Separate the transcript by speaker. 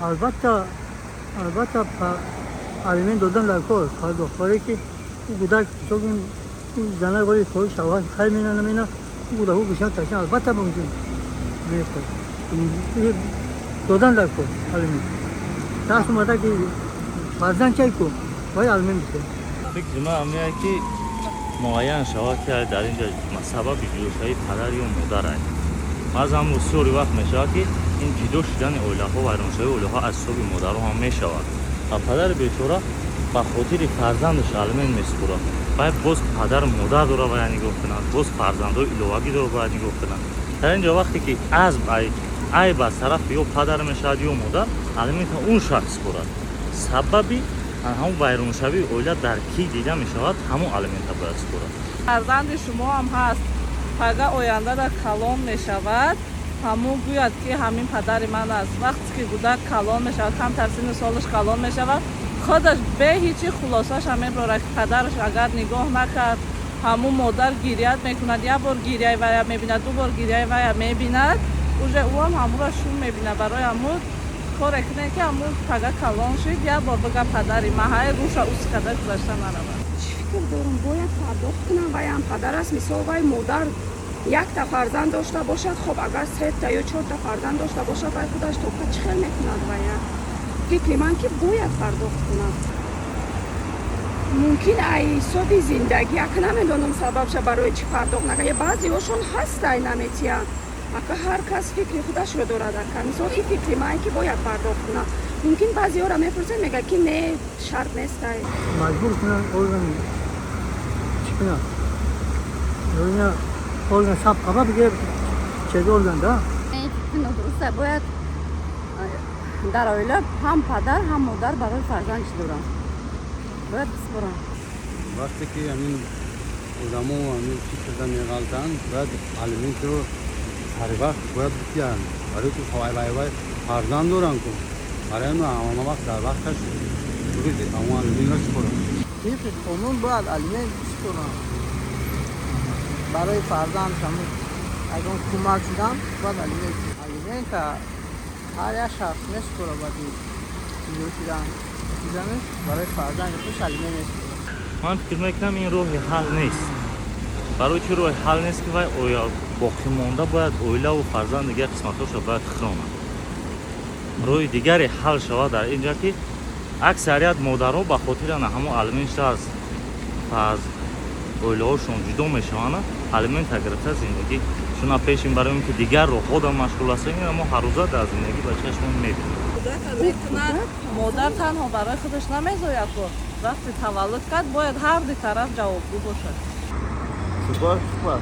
Speaker 1: Албатта, албатта, алимент додан дар кор пардохт, барое ки ӯ кӯдак зана вали кори шавҳар хай мена намена, ӯ кӯдаку гӯшан ташан, албатта, мумкин додан дар кор алимент. Шахс омада ки фарзанд чай ку бояд алимент бисед.
Speaker 2: Фикри ман ҳамяе, ки муайян шавад, ки дар ин ҷо сабаби ҷудошавии падар ё модар ай. Баъзан бисёри вақт мешавад, ки ин ҷудо шудани оилаҳо, вайроншавии оилаҳо аз ҳисоби модарҳо ҳам мешавад ва падари бечора ба хотири фарзандаш алимент месупорад. Баъд боз падару модар дора, бояд нигоҳ кунад, боз фарзандҳои иловагӣ дора, бояд нигоҳ кунад. Дар ин ҷо вақте ки азб айб аз тарафи ё падар мешавад, ё модар, алимента он шахс супорад. Сабаби ҳамон вайроншавии оила дар кӣ дида мешавад, ҳамон алимента бояд супорад.
Speaker 3: Фарзанди шумо ҳам ҳаст, пага ояндада калон мешавад, ҳамун гӯяд, ки ҳамин падари ман аст. Вақте ки кӯдак калон мешавад, камтар синну солаш калон мешавад, худаш бе ҳичи хулосаша мебарорад, ки падараш агар нигоҳ накард, ҳамун модар гирят мекунад. Як бор гиряи вая мебинад, ду бор гиряи вая мебинад, уже ӯам ҳамуро шум мебинад. Барои ҳамун коре кунед, ки ҳамун пага калон шид, як бор бага падари маҳай рӯша ус карда гузашта наравад.
Speaker 4: Чӣ фикр дорам? Бояд пардохт кунам, вайам падар аст. Мисол, вай модар якта фарзанд дошта бошад, хоб, агар сета ё чорта фарзанд дошта бошад, вай худаш тоқа чӣ хел мекунад? Вая фикри ман, ки бояд пардохт кунад. Мумкин ай ҳисоби зиндагӣ, ака, намедонам сабабша, барои чӣ пардохт накард. Баъзеҳошон ҳастай, наметиҳанд, ака. Ҳар кас фикри худашро дорад, ака. Мисол, ин фикри ман, ки бояд пардохт кунад. Мумкин баъзеҳоро мепурсед, мегӯяд, ки не, шарт нестай.
Speaker 1: Маҷбур кунанд, орган чӣ кунад, орган саб қаба бигирад через орган да.
Speaker 5: Нодуруста. Бояд дар оила ҳам падар, ҳам модар барои фарзанд чӣ доранд, бояд биспоранд.
Speaker 6: Вақте ки ҳамин одамо ҳамин чӣ карда меғалтанд, бояд алиментро саривақт бояд битиҳанд, барои ки вай фарзанд доранд ку. Барои ҳамин ҳама вақт дар вақташ ҳамон алиментро супоранд.
Speaker 7: Тибқи қонун бояд алимент супоранд барои фарзанд. Ҳамун ягон кӯмак шудан, бояд алимент. Алимента ҳар як шахс месупорад. Баъди ҷудо шудан шуданаш барои фарзанди худ алимент месупорад.
Speaker 2: Ман фикр мекунам, ин роҳи ҳал нест. Барои чӣ роҳи ҳал нест? Ки вай боқӣ монда бояд оилаву фарзанд, дигар қисматҳошо бояд хиронад. Роҳи дигаре ҳал шавад дар ин ҷа, ки аксарият модарҳо ба хотири ана ҳамон алимент аз оилаҳошон ҷудо мешаванд, алимента гирифта зиндагӣ чуна пешин, барои он ки дигар роҳҳода машғул ҳастем. Ина мо ҳаррӯза дар зиндагӣ ба чашмон мебинем.
Speaker 3: Мекунад, модар танҳо барои худаш намезояд ку. Вақте таваллуд кард, бояд ҳар ду тараф ҷавобгӯ бошад.
Speaker 6: Супар, супар.